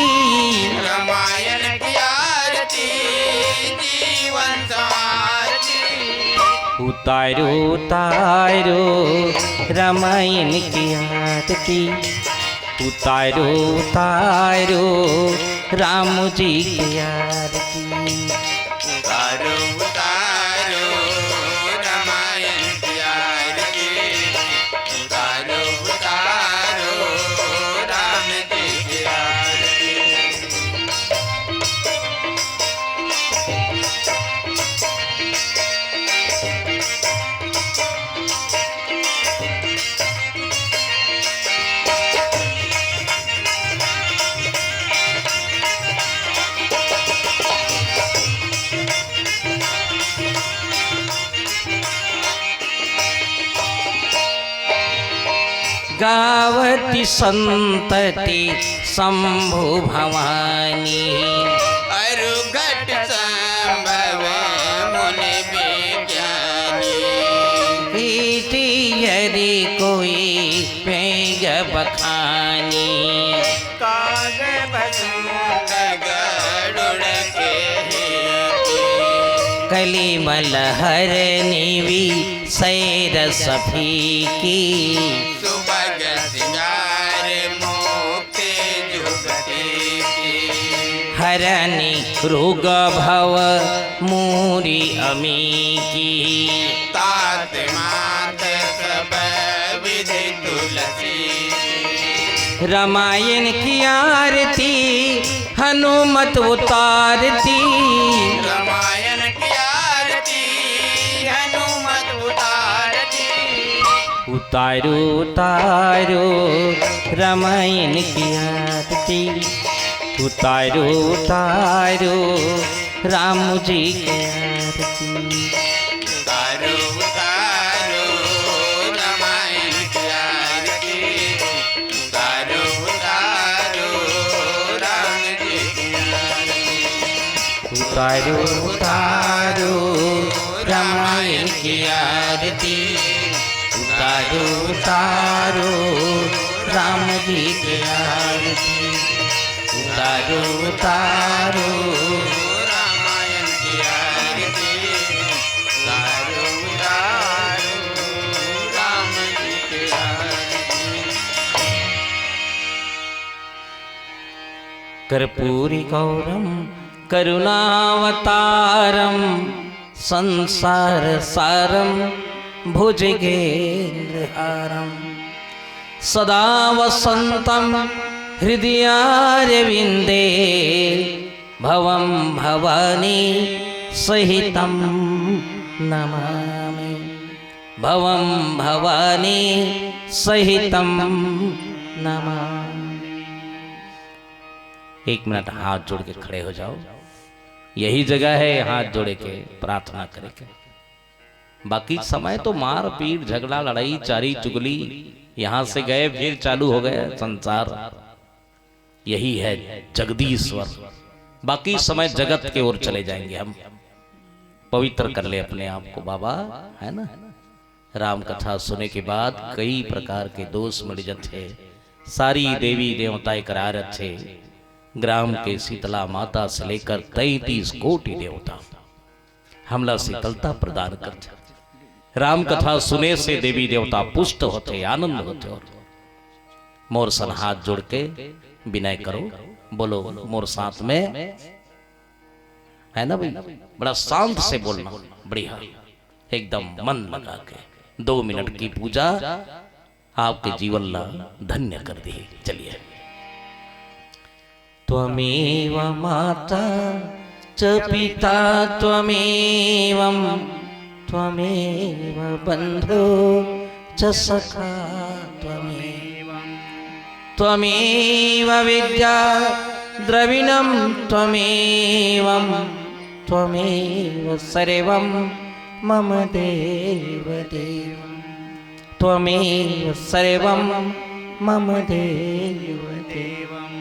रामायण की आरती जीवन संवारती। उतारो उतारो रामायण की आरती, उतारो उतारो राम जी की आरती। उतारो उतारो रामायण की आरती, उतारो उतारो राम जी की आरती। रावती संतति शंभु भवानी। अरु घट संभव मुनि विज्ञानी। कीर्ति यदि कोई वेग बखानी। काल भसुंड गरुड़ के हेती। कलिमल हरनि विषय रस फीकी। सुभग सिंगार मुक्ति जुगति की। हरनि रोग भव मूरि अमीकी। तात मात सब विधि तुलसी की। रामायण की आरती हनुमत उतारती। रामायण की आरती हनुमत उतारती। उतारो उतारो रामायण की आरती। उतारो उतारो राम जी की आरती। उतारो उतारो रामायण की आरती। उतारो उतारो राम जी की आरती। उतारो उतारो रामायण की आरती। उतारो उतारो राम जी की आरती। उतारो उतारो रामायण की आरती। उतारो उतारो राम जी की आरती। कर्पूरी गौरम करुणावतारम संसार सारम भुजगेंद्र हारम सदा वसंतम हृदयारविंदे भवम भवानी सहितम नमामि। भवम भवानी सहितम नमामि। एक मिनट हाथ जोड़ के खड़े हो जाओ। यही जगह है हाथ जोड़े के, प्रार्थना करे के। बाकी समय तो मारपीट, झगड़ा, लड़ाई, चारी चुगली, यहां से गए फिर चालू हो गया संसार। यही है जगदीश्वर। बाकी समय जगत के ओर चले जाएंगे हम। पवित्र कर ले अपने आप को बाबा, है ना। राम कथा सुने के बाद कई प्रकार के दोष मिट जथे। सारी देवी देवता एकरारत थे। ग्राम के शीतला माता से लेकर तैंतीस कोटि देवता हमला शीतलता प्रदान करथे। राम कथा सुने से देवी देवता पुष्ट होथे, आनंद होथे। और मोर सन हाथ जोड़ के विनय करो, बोलो मोर साथ में, है ना भाई? बड़ा शांत से बोलना, बढ़िया, एकदम मन लगा के। दो मिनट की पूजा आपके जीवन ला धन्य कर दी। चलिए। त्वमेव माता च पिता त्वमेवं, त्वमेव बंधु च सखा त्वमेवं, त्वमेव विद्या द्रविणं त्वमेवं, त्वमेव सर्वं मम देव देवं। त्वमेव सर्वं मम देव देवं।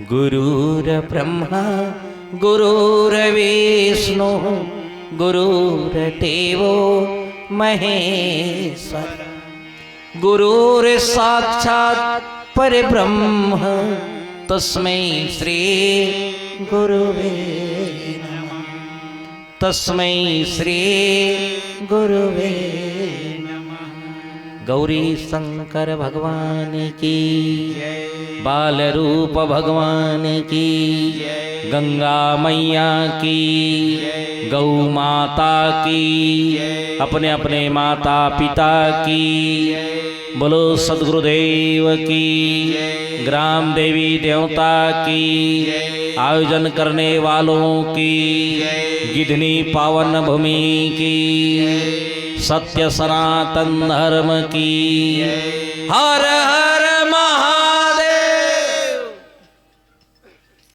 गुरुर्ब्रह्मा गुरुर्विष्णु गुरुर्देवो महेश्वर। गुरुर्साक्षात् परब्रह्म तस्मै श्री गुरुवे नमः। तस्मै श्री गुरुवे नमः। गौरी शंकर भगवान की, बाल रूप भगवान की, गंगा मैया की, गौ माता की, अपने अपने माता पिता की। बोलो सदगुरुदेव की, ग्राम देवी देवता की, आयोजन करने वालों की, गिधनी पावन भूमि की, सत्य सनातन धर्म की। हर